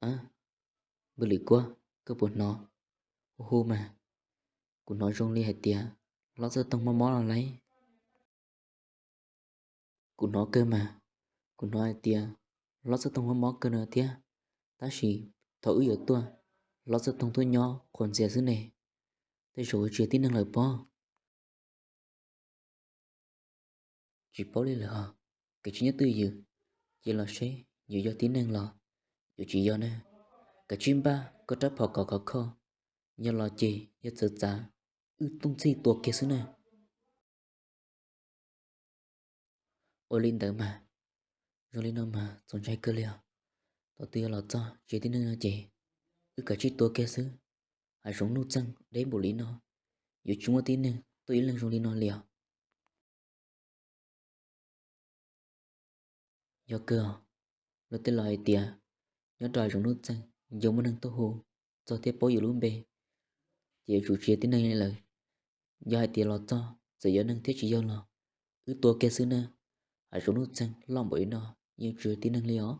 Ab, Npawg Lwm Kuab, koj puas hnov? Hu hu mas, kuv hnov zoo li hais tias Lob Txawj Toog mob mob los lauj. Kuv hnov kawg mas, kuv hnov hais tias Lob Txawj Toog mob mob kawg no thiab, tab sis thaum wb yuav tuaj, Lob Txawj Toog tuaj nyob qhuas ntxias xwb ne. Tej zaum tsis yog tib neeg lawm pob. Tsis paub li lawm hos, kav tsij nyob twj ywm, cia los seb yuav yog tib neeg los yuav tsis yog na. Kav tsij npaj koj rab phom kom khov kho, yog los ces yog txawv txav, wb tuaj txhij tua kiag xwb na. Ua li ntawd mas, zoo li no mas txaus ntshai kawg li os. Thaum twg yog los txog tsis yog tib neeg no ces wb kav tsij tua kiag xwb. Hav zoov nuj txeeg deb npaum li no, yuav tsis muaj tib neeg tuaj ib leeg zoo li no li os. Yog kawg os, luag tej laus hais tias nyob rau hav zoov nuj txeeg yuav muaj neeg tuaj hu txog thiab paub yus lub npe, ces yuav tsum tsis yog tib neeg li lawm. Yog hais tias los txog txawm yog neeg thiab tsis yog los, wb tua kiag xwb na. Hav zoov nuj txeeg loj npaum li no yeej tsis yog tib neeg li os.